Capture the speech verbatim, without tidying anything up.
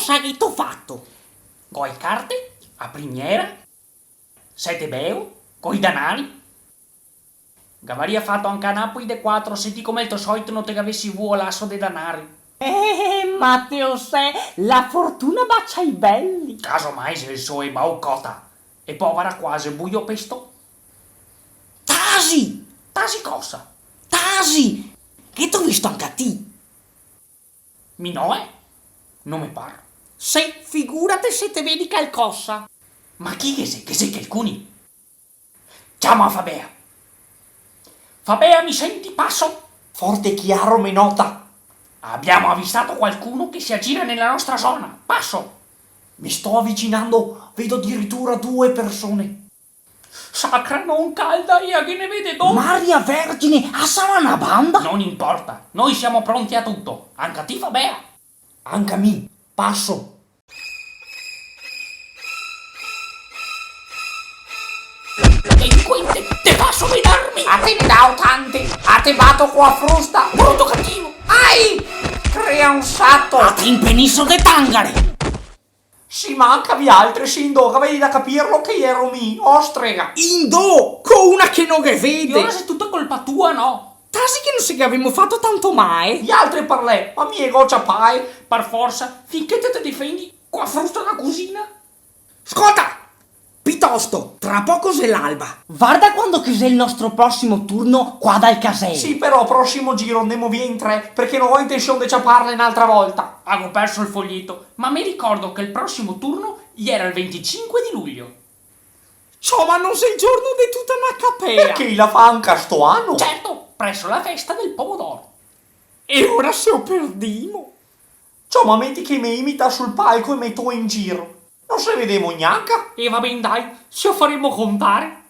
Cosa che te go fato? Go e carte, a primiera, sete beo, coi danari. Gavaria fato anca Napoli de quatro, se ti come el to soito no te gavesi vuo l'aso de danari. Eh, Mateo, se la fortuna bacia i beli. Casomai xe el so e baucota. E povara qua xe buio pesto. Tasi! Tasi cosa? Tasi! Che te go visto anca ti. Mi no, eh? No me par. Se, figurate se te vedi calcosa. Ma chi che xe, che xe calcuni? Ciama a Fabea. Fabea, mi senti? Paso. Forte e chiaro, me nota. Abbiamo avvistato qualcuno che si aggira nella nostra zona. Paso. Mi sto avvicinando, vedo addirittura due persone. Sacra non calda, ea ghe ne vede do! Maria Vergine, a sarà na banda? Non importa, noi siamo pronti a tutto. Anca ti, Fabea? Anca mi, paso. Delinquente, te faso vedar mi! A te ne dao tante, a te bato co a frusta! Bruto cativo! Ai! Crea un sato! A te impeniso de tangare! Sì, ma anca vialtri, sì, indó, gavì da capirlo che iero mi, ostrega! Indó, co una che no ghe vede! E ora xe tuta colpa tua, no? Tasi che no se gavemo fato tanto mae! Vialtri parlè, ma mi go ciapà, par forsa, finché te te difendi co a frusta da cusina! Scolta! Pitosto, tra poco xe l'alba. Varda quando che xe el nostro prosimo turno qua dal casel. Sì, però prosimo giro ndemo via in tre, parché no go intension de ciaparle n'altra volta. Go perso el foglieto, ma me ricordo che el prosimo turno iera el venticinque de lujo. Ciò, ma no xe el giorno de tuta na capea? Parché, i la fa anca sto ano? Certo, preso la festa del pomodoro. E ora se o perdimo? Ciò, ma meti che me imita sul palco e me toe in giro. No se vedemo gnanca. E va ben, dai, se o faremo contare.